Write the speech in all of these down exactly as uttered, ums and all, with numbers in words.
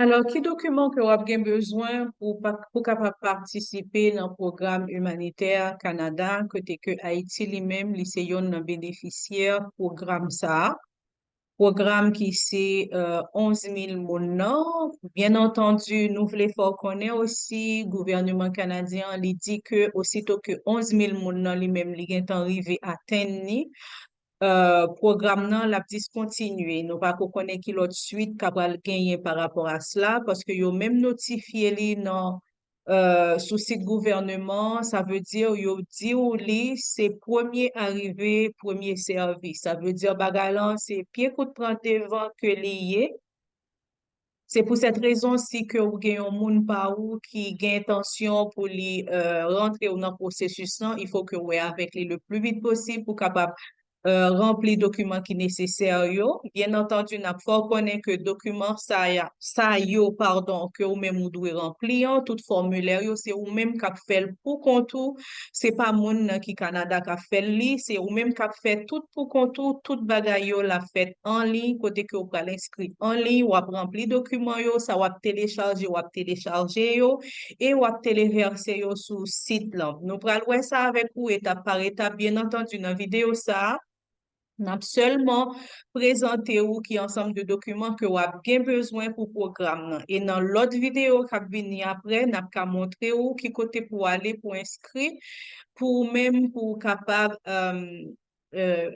Alò, ki dokiman ke w ap gen bezwen pou pa, pou kapab patisipe nan pwogram imanitè Kanada, kote ke Ayiti li menm, li se yonn nan benefisyè pwogram sa a? Pwogram ki se, euh, onz mil moun nan. Byen antandi, nou vle fè w konnen osi, gouvèneman kanadyen an, li di ke osito ke onz mil moun nan li menm, li gentan rive atenn ni, euh, pwogram nan, l ap diskontinye. Nou pa ko konnen ki lòt swit k ap pral genyen pa rapò a sla, paske yo menm notifye li nan, euh, sou sit gouvèneman an, sa vle di yo di w li se premye arive, premye sèvi. Sa vle di bagay lan se pye kout pran devan ke li ye. Se pou sèt rezon si ke ou gen yon moun pa ou ki gen entansyon pou li, euh, rantre w nan pwosesis lan, il faut ke w wè avèk li le plus vite possible pou kapab, euh, ranpli dokiman ki nesesè yo. Byen antandi, n ap fè w konnen ke dokiman sa ya, sa yo, padon, ke ou menm ou dwe ranpli an, tout fòmilè yo, se ou menm k ap fè l pou kont ou. Se pa moun nan ki Kanada k ap fè l li, se ou menm k ap fè tout pou kont ou, tout bagay yo l ap fèt an liy, kote ke w pral enskri an liy, w ap ranpli dokiman yo, sa w ap telechaje, w ap telechaje yo, e w ap televèse yo sou sit lan. Nou pral wè sa avèk ou etap pa etap, byen antandi, nan videyo sa a. N ap sèlman prezante ou ki ansanm de dokiman ke w ap gen bezwen pou pwogram nan. E nan lòt videyo k ap vini apre, n ap ka montre ou ki kote pou w ale pou enskri, pou ou menm, pou w kapab, euh, euh,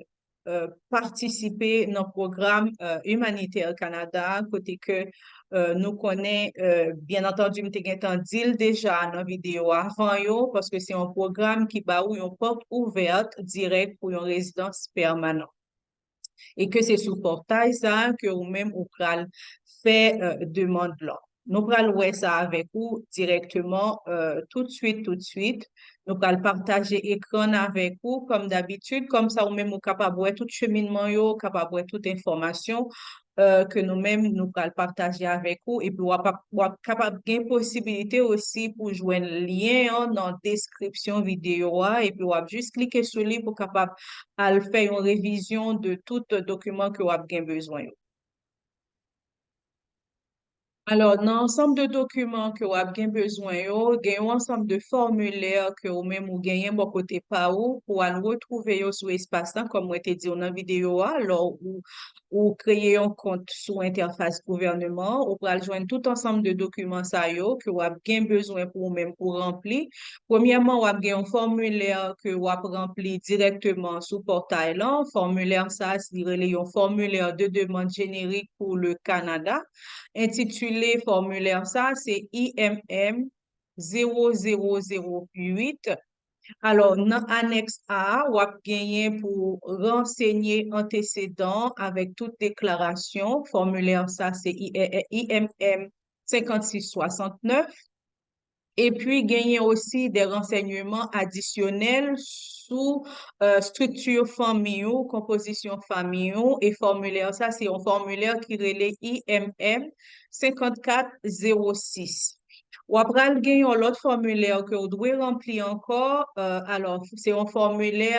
euh, patisipe nan pwogram, euh, imanitè Kanada a, kote ke, euh, nou konnen, euh, byen antandi, m te gentan di l deja nan videyo avan yo, paske se yon pwogram ki ba ou yon pòt ouvèt dirèk pou yon rezidans pèmanan. E ke se sou pòtay sa a ke ou menm ou pral fè, euh, demann lan. Nou pral wè sa avèk ou dirèkteman, euh, toutswit, toutswit. Nou pral pataje ekran n avèk ou, kòm dabitid, kòmsa ou menm ou kapab wè tout cheminman yo, ou kapab wè tout enfòmasyon, euh, ke nou menm nou pral pataje avèk ou, epi w ap, w ap kapab gen posibilite osi pou jwenn lyen an nan deskripsyon videyo a, epi w ap jis klike sou li pou kapab al fè yon revizyon de tout dokiman ke w ap gen bezwen yo. Alò, nan ansanm de dokiman ke w ap gen bezwen yo, gen yon ansanm de fòmilè ke ou menm ou genyen bò kote pa ou pou w al retwouve yo sou espas lan, kòm mwen te di w nan videyo a, lè ou, ou kreye yon kont sou entèfas gouvèneman an, ou pral jwenn tout ansanm de dokiman sa yo ke w ap gen bezwen pou ou menm pou ranpli. Premyèman, w ap gen yon fòmilè ke w ap ranpli dirèkteman sou pòtay lan. Fòmilè sa a, li rele yon formulaire de demande générique pour le Canada, entitile fòmilè sa a, se I M M zewo zewo zewo uit. Alò, nan anèks A a, w ap genyen pou ransenye antesedan avèk tout deklarasyon. Fòmilè sa a, se I M M senkannsis swasantnèf. Epi, genyen osi de ransèyman adisyonèl sou, euh, estrikti fanmi ou, konpozisyon fanmi ou, e fòmilè sa, se yon fòmilè ki rele I M M senkannkat zewo sis. W ap pral gen yon lòt fòmilè ke w dwe ranpli ankò. Euh, alò, se yon fòmilè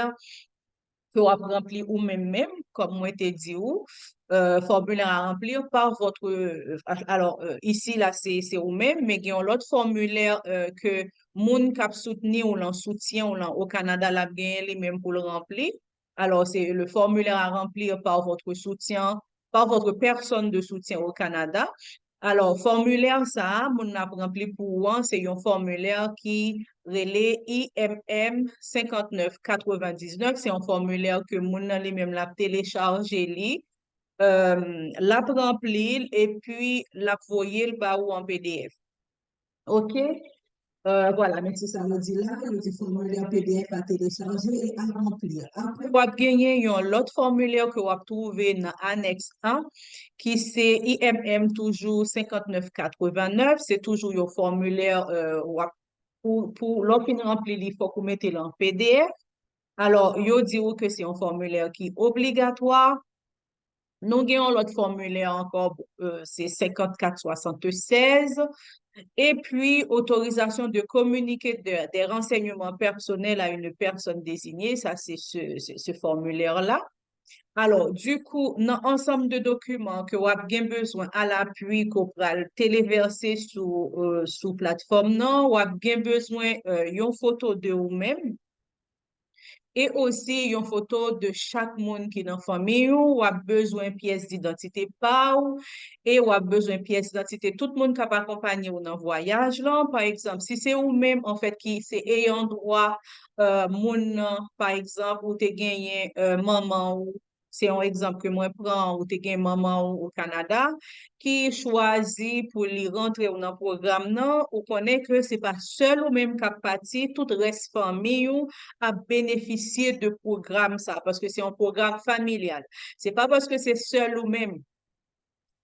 ke w ap ranpli ou menm menm, kòm mwen te di ou, euh, formulaire à remplir par votre, euh, alors, euh, ici, là, c'est, c'est ou menm, men gen yon lòt fòmilè, euh, ke moun k ap soutni w lan, soutyen w lan o Kanada, l ap genyen li menm pou l ranpli. Alors, c'est le formulaire à remplir par votre soutien, par votre personne de soutien au Canada. Alò, fòmilè sa a, moun nan ap ranpli pou ou an, se yon fòmilè ki rele I M M senkannèf katrevendiznèf. Se yon fòmilè ke moun nan li menm l ap telechaje li, euh, l ap ranpli l, epi l ap voye l ba ou an P D F. Oke? Euh, vwala, men se sa yo di la, yo di formilè P D F à télécharger et à remplir. Apre, w ap genyen yon lòt fòmilè ke w ap twouve nan anèks A, ki se I M M toujou senkannèf katrevennnèf, se toujou yon fòmilè, euh, w ap, pou, pou, lè w fin ranpli li, fòk ou mete l an P D F. Alò, yo di w ke se yon fòmilè ki obligatwa. Nou gen yon lòt fòmilè ankò, euh, se senkannkat swasanntsèz. Epi, autorisation de communiquer de, des renseignements personnels à une personne désignée, sa se, se, se, se fòmilè la. Alò, dikou, nan ansanm de dokiman ke w ap gen bezwen a lapui ke w pral televèse sou, euh, sou platfòm nan, w ap gen bezwen, euh, yon foto de ou menm e osi yon foto de chak moun ki nan fanmi w. W ap bezwen pyès didantite pa w e w ap bezwen pyès didantite tout moun k ap akonpanye w nan vwayaj lan. Pa egzanp, si se ou menm, anfèt, ki se eyan dwa, euh, moun nan, pa egzanp, ou te genyen, euh, manman w, se yon egzanp ke mwen pran, ou te gen manman w o Kanada, ki chwazi pou li rantre w nan pwogram nan, ou konnen ke se pa sèl ou menm k ap pati, tout rès fanmi w ap benefisye de pwogram sa, paske se yon pwogram familyal. Se pa paske se sèl ou menm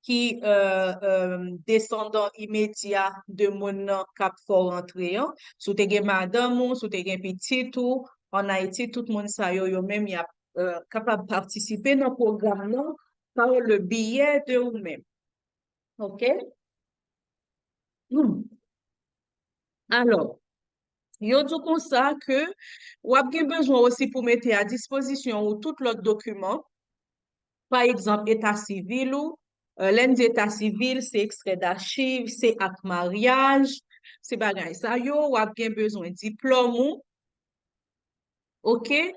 ki, euh, euh, desandan imedya de moun nan k ap fè w rantre an. Si w te gen madanm ou, si w te gen pitit ou, ann Ayiti, tout moun sa yo, yo menm, y ap, euh, kapab patisipe nan pwogram nan par le biais de ou menm. Oke? Hmm. Alò, yo di w konsa ke w ap gen bezwen osi pou mete a dispozisyon ou tout lòt dokiman. Pa egzanp, eta sivil ou, euh, lè n di eta sivil, se ekstrè dachiv, se ak maryaj, se bagay sa yo, w ap gen bezwen diplòm ou. Oke?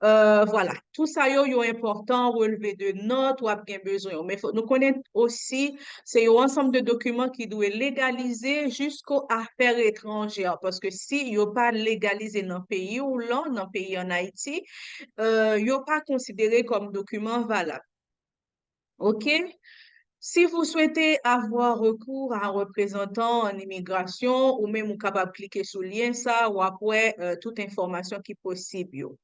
Euh, vwala. Tou sa yo, yo enpòtan, relve de nòt, w ap gen bezwen yo. Men fòk nou konnen osi, se yon ansanm de dokiman ki dwe legalize jisko afè etranjè, paske si yo pa legalize nan peyi w lan, nan peyi ann Ayiti, euh, yo pa konsidere kòm dokiman valab. Oke? Si vous souhaitez avoir recours à un représentant en immigration, ou menm ou kapab klike sou lyen sa, w ap wè, euh, tout enfòmasyon ki posib yo.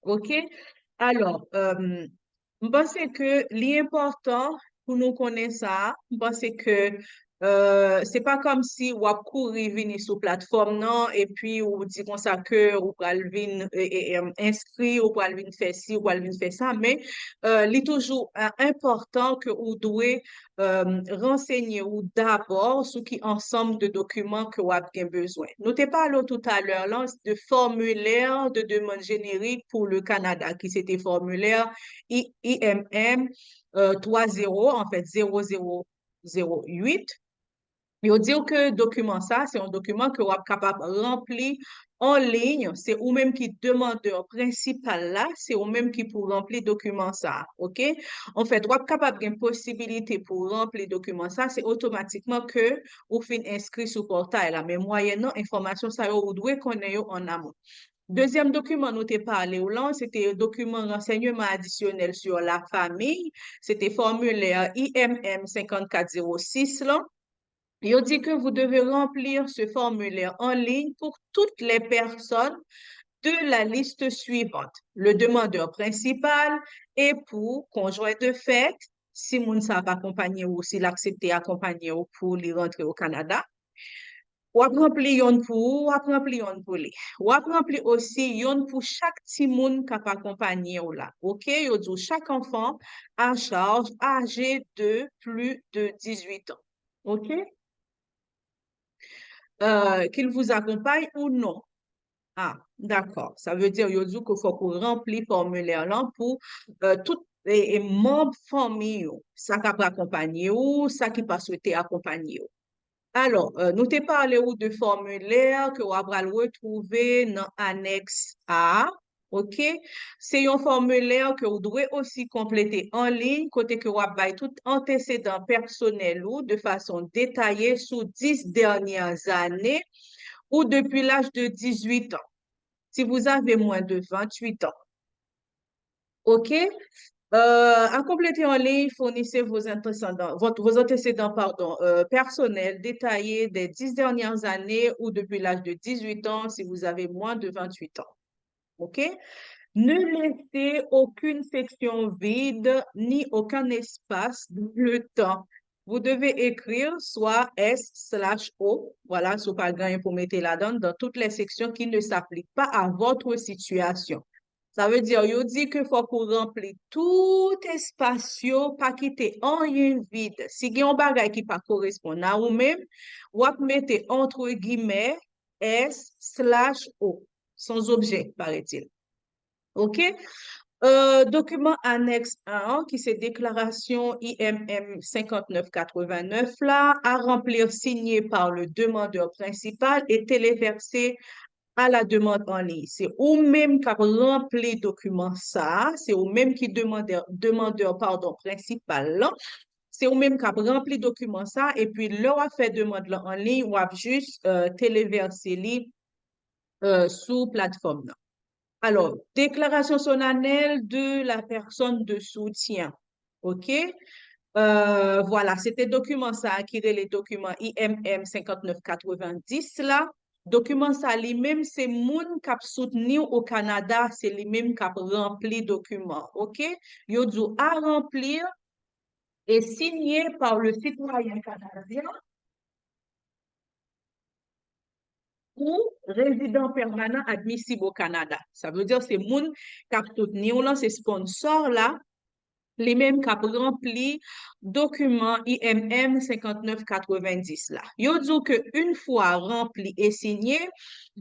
Oke? Alò, euh, m panse ke li enpòtan pou nou konnen sa. M panse ke, euh, se pa kòmsi w ap kouri vini sou platfòm nan, epi ou di konsa ke ou pral vin, e, e, e, enskri, ou pral vin fè si, ou pral vin fè sa, men, euh, li toujou, euh, enpòtan ke ou dwe, euh, ransenye ou dabò sou ki ansanm de dokiman ke w ap gen bezwen. Nou te pale w toutalè lan de formilè de demande générique pour le Canada, ki se te fòmilè I M M, euh, twa zewo, anfèt, zewo zewo zewo uit. Yo di w ke dokiman sa, se yon dokiman ke w ap kapab ranpli an liy. Se ou menm ki demandè prensipal la, se ou menm ki pou ranpli dokiman sa, oke? Anfèt, w ap kapab gen posibilite pou ranpli dokiman sa, se otomatikman ke ou fin enskri sou pòtay la. Men mwayènan enfòmasyon sa yo, ou dwe konnen yo an amon. Dezyèm dokiman nou te pale w lan, se te dokiman ransèyman adisyonèl sur la famille, se te fòmilè I M M senkannkat zewo sis lan. Yo di ke vous devez remplir ce formulaire en ligne pour toutes les personnes de la liste suivante. Le demandeur principal et pour conjoint de fait, si moun sa ap akonpanye w, si l aksepte akonpanye w pou li rantre o Kanada. W ap ranpli yonn pou ou, w ap ranpli yonn pou li. W ap ranpli osi yonn pou chak timoun k ap akonpanye w la. Oke? Yo di w chaque enfant à charge âgé de plus de dix-huit ans. Oke? Euh, qu'il vous accompagne ou non. Ah, dakò. Sa vle di, yo di w ke fòk ou ranpli fòmilè lan pou, euh, tout, e, e manm fanmi ou, sa k ap akonpanye ou, sa ki pa swete akonpanye ou. Alò, euh, nou te pale ou de fòmilè ke w ap pral retwouve nan anèks A. Oke? Se yon fòmilè ke w dwe osi konplete an liy, kote ke w ap bay tout antesedan pèsonèl ou de fason detaye sou dis dènyè zane ou depi laj de dizuit an. Si vous avez moins de vingt-huit ans. Oke? Euh, à compléter en ligne, fournissez vos antécédents, vos, vos antécédents, pardon, euh, personnels détaillés des dix dernières années ou depuis l'âge de dix-huit ans si vous avez moins de vingt-huit ans. OK? Ne laissez aucune section vide ni aucun espace dans le temps. Vous devez écrire soit S slash O, voilà, si w pa gen anyen pou mete ladan, dans toutes les sections qui ne s'appliquent pas à votre situation. Sa vle di, yo di ke fòk ou ranpli tout espas yo, pa kite anyen vid. Si gen yon bagay ki pa koresponn a ou menm, w ap mete entre guillemets, S slash O, sans objet, paraît-il. OK? Euh, document annexe un, qui c'est déclaration I M M cinquante-neuf quatre-vingt-neuf là, à remplir, signée par le demandeur principal et téléversée à la demande en ligne. Se ou menm k ap ranpli dokiman sa a, se ou menm ki demandè, demandè, padon, prensipal lan. Se ou menm k ap ranpli dokiman sa a, epi lè w ap fè demann lan an liy, w ap jis, euh, televèse li, euh, sou platfòm nan. Alors, déclaration solennelle de la personne de soutien. OK? Euh, voilà, se te dokiman sa a ki rele dokiman I M M cinquante-neuf quatre-vingt-dix la. Dokiman sa li menm, se moun k ap soutni w o Kanada, se li menm k ap ranpli dokiman. OK? Yo di w à remplir et signé par le citoyen canadien ou résident permanent admissible au Canada. Sa vle di se moun k ap soutni w lan, se sponsor la, li menm k ap ranpli dokiman I M M cinquante-neuf quatre-vingt-dix la. Yo di w ke une fois rempli et signé,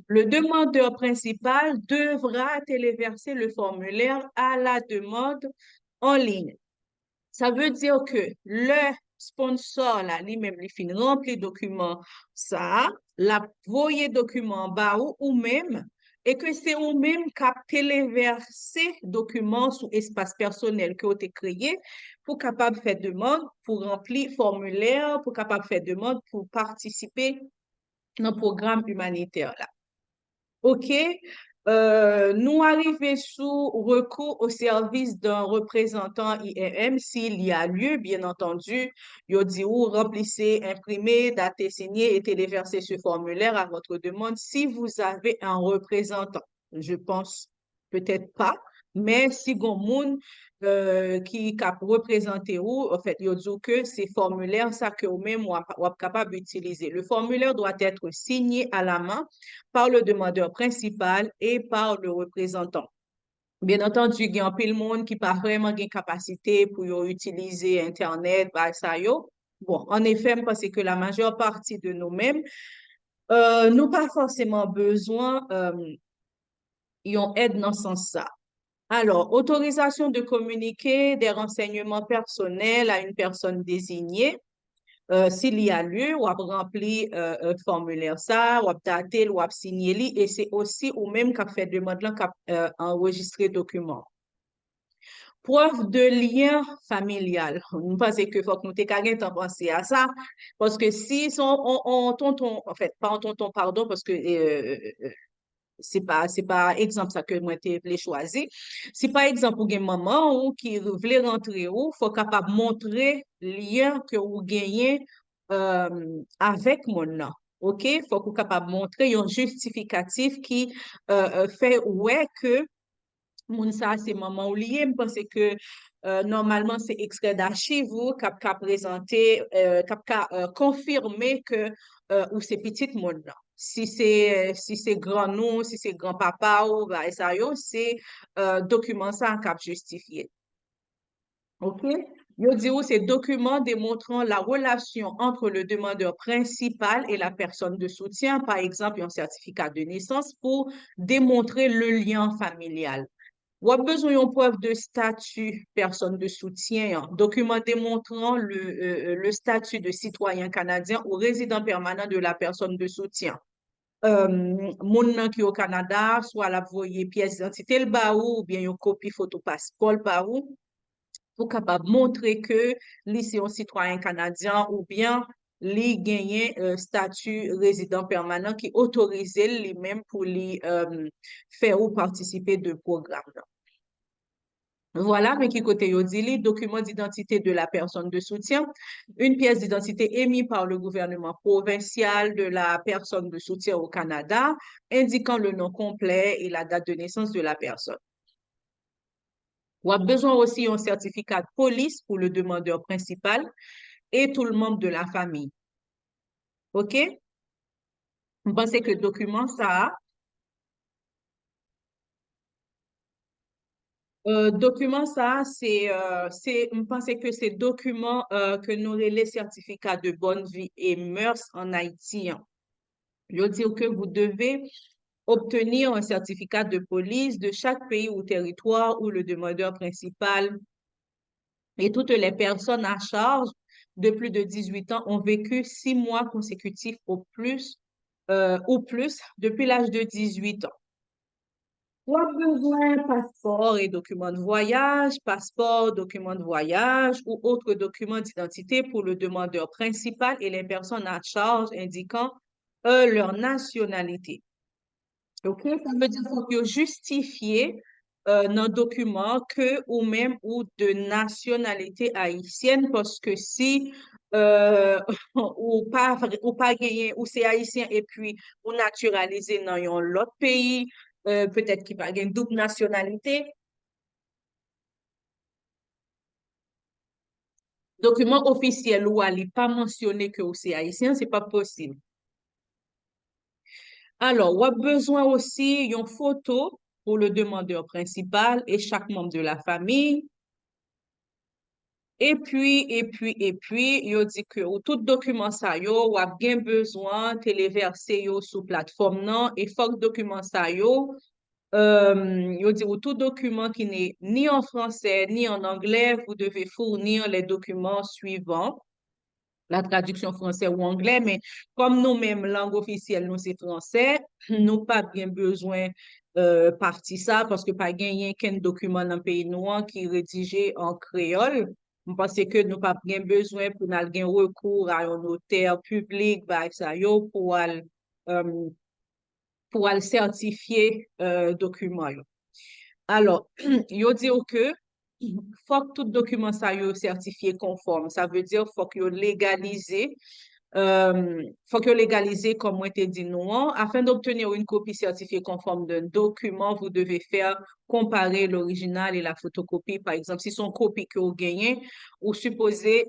le demandeur principal devra téléverser le formulaire à la demande en ligne. Sa vle di ke lè sponsor la, li menm, li fin ranpli dokiman sa a, l ap voye dokiman an ba ou, ou menm, e ke se ou menm k ap televèse dokiman sou espas pèsonèl ke w te kreye pou kapab fè demann, pou ranpli fòmilè, pou kapab fè demann pou patisipe nan pwogram imanitè la. OK, euh, nou arive sou recours au service d'un représentant I M M s'il y a lieu, bien entendu. Yo di ou remplissez, imprimez, datez, signez et téléversez ce formulaire à votre demande si vous avez un représentant. Je pense peut-être pas, men si gon moun, euh, ki k ap reprezante ou, anfèt, yo di w ke se fòmilè sa ke ou menm w ap, w ap kapab itilize. Le formulaire doit être signé à la main par le demandeur principal et par le représentant. Bien entendu, gen anpil moun ki pa vrèman gen kapasite pou yo itilize entènèt, bagay sa yo. Bon, en effet, m panse ke la majeure partie de nou menm, euh, nou pa fòseman bezwen, euh, yon èd nan sans sa. Alors, autorisation de communiquer des renseignements personnels à une personne désignée. Euh, s'il y a lieu, w ap ranpli, euh, euh, fòmilè sa, w ap date l, w ap siyen li, e se osi ou menm k ap fè demann lan k ap, euh, anrejistre dokiman. Preuve de lien familial. M panse ke fòk nou te ka gentan panse a sa, paske si se on, on, on tonton, anfèt, pa on tonton, padon, paske, euh, euh, se pa, se pa egzanp sa ke mwen te vle chwazi. Si pa egzanp ou gen manman ou ki vle rantre ou, fò w kapab montre lyen ke ou genyen, euh, avèk moun nan. OK? Fòk ou kapab montre yon jistifikatif ki, euh, euh, fè wè ke moun sa a se manman w li ye. M panse ke, euh, nòmalman se ekstrè dachiv ou k ap ka prezante, euh, k ap ka, euh, konfime ke, euh, ou se pitit moun nan. Si se, si se grann ou, si se granpapa ou, bagay sa yo, se, euh, dokiman sa a k ap jistifye. OK? Yo di ou se document démontrant la relation entre le demandeur principal et la personne de soutien, par exemple, yon sètifika de nesans pou demontre le lien familial. W ap bezwen yon prèv de stati pèsòn de soutyen an, dokiman demontran le, euh, le statut de citoyen canadien ou résident permanent de la personne de soutien. Euh, moun nan ki o Kanada, swa l ap voye pyès idantite l ba ou, oubyen yon kopi foto paspò l ba ou, pou kapab montre ke li se yon sitwayen kanadyen oubyen li genyen, euh, stati rezidan pèmanan ki otorize l li menm pou li, euh, fè ou patisipe de pwogram nan. Voilà, men ki kote yo di li, document d'identité de la personne de soutien, une pièce d'identité émise par le gouvernement provincial de la personne de soutien au Canada, indiquant le nom complet et la date de naissance de la personne. W ap bezwen osi yon sètifika de polis pou le demandeur principal et tout le membre de la famille. OK? M panse ke dokiman sa a, euh, dokiman sa a, se, euh, se, m panse ke se dokiman, euh, ke nou rele certificat de bonne vie et mœurs en Haïti an. Yo di ke vous devez obtenir un certificat de police de chaque pays ou territoire où le demandeur principal et toutes les personnes à charge de plus de dix-huit ans ont vécu six mois consécutifs au plus, euh, ou plus depuis l'âge de dix-huit ans. W ap bezwen paspò e dokiman de voyage, passeport, document de voyage ou autre document d'identité pour le demandeur principal et les personnes à charge indiquant, euh, leur nationalité. Ok, sa vle di fòk yo jistifye, euh, nan dokiman ke ou menm ou de nasyonalite ayisyèn, paske si, euh, ou pa vre-, ou pa genyen, ou se ayisyen epi ou natiralize nan yon lòt peyi, euh, petèt ki pa gen doub nasyonalite, dokiman ofisyèl ou a, li pa mansyone ke ou se ayisyen, se pa posib. Alò, w ap bezwen osi yon foto pour le demandeur principal et chaque membre de la famille. Epi, epi, epi, yo di ke ou tout dokiman sa yo, w ap gen bezwen televèse yo sou platfòm nan, e fòk dokiman sa yo, euh, yo di ou tout document qui n'est ni en français ni en anglais, vous devez fournir les documents suivants. La traduction français ou anglais, men kòm nou menm lang ofisyèl nou se fransè, nou p ap gen bezwen, euh, pati sa, paske pa genyen kenn dokiman nan peyi nou an ki redije an kreyòl. M panse ke nou p ap gen bezwen pou n al gen rekou a yon notè piblik, bagay sa yo, pou al, euh, pou al sètifye, euh, dokiman yo. Alò, yo di w ke fòk tout dokiman sa yo sètifye konfòm. Sa vle di fòk yo legalize, euh, fòk yo legalize, kòm mwen te di nou an. Afin d'obtenir une copie certifiée conforme d'un document, vous devez faire comparer l'original et la photocopie. Pa egzanp, si se yon kopi ke w genyen, ou sipoze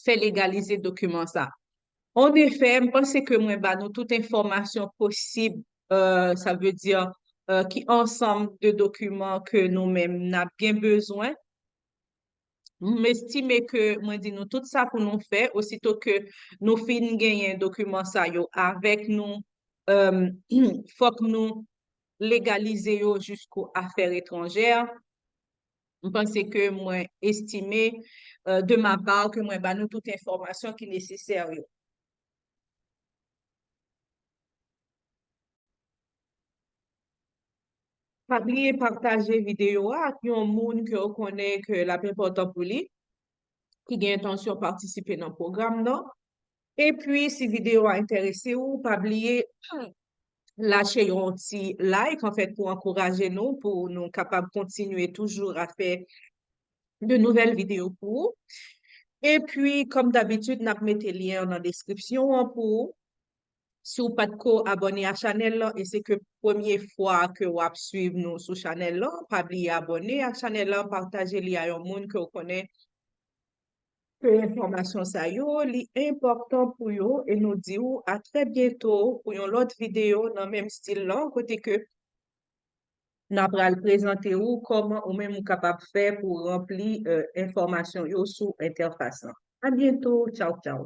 fè legalize dokiman sa. An efè, m panse ke mwen ba nou tout enfòmasyon posib, euh, sa vle di, euh, ki ansanm de dokiman ke nou menm n ap gen bezwen. M estime ke mwen di nou tout sa pou nou fè, osito ke nou fin genyen dokiman sa yo avèk nou, euh, fòk nou legalize yo jusqu'aux affaires étrangères. M panse ke mwen estime, euh, de ma part, ke mwen ba nou tout enfòmasyon ki nesesè yo. Pa bliye pataje videyo a ak yon moun ke w konnen ke l ap enpòtan pou li, ki gen entansyon patisipe nan pwogram nan. Epi, si videyo a enterese w, pa bliye lache yon ti like, anfèt, pou ankouraje nou, pou nou kapab kontinye toujou a fè de nouvèl videyo pou ou. Epi, kòm dabitid, n ap mete lyen an nan deskripsyon an pou ou. Si w pa t ko abòne a chanèl lan e se ke premye fwa ke w ap swiv nou sou chanèl lan, pa bliye abòne a chanèl lan, pataje li a yon moun ke w konnen ke enfòmasyon sa yo, li enpòtan pou yo, e nou di w a trè byento pou yon lòt videyo nan menm stil lan, kote ke n a pral prezante w kòman ou menm ou kapab fè pou w ranpli, euh, enfòmasyon yo sou entèfas lan. A byento, tchaw, tchaw.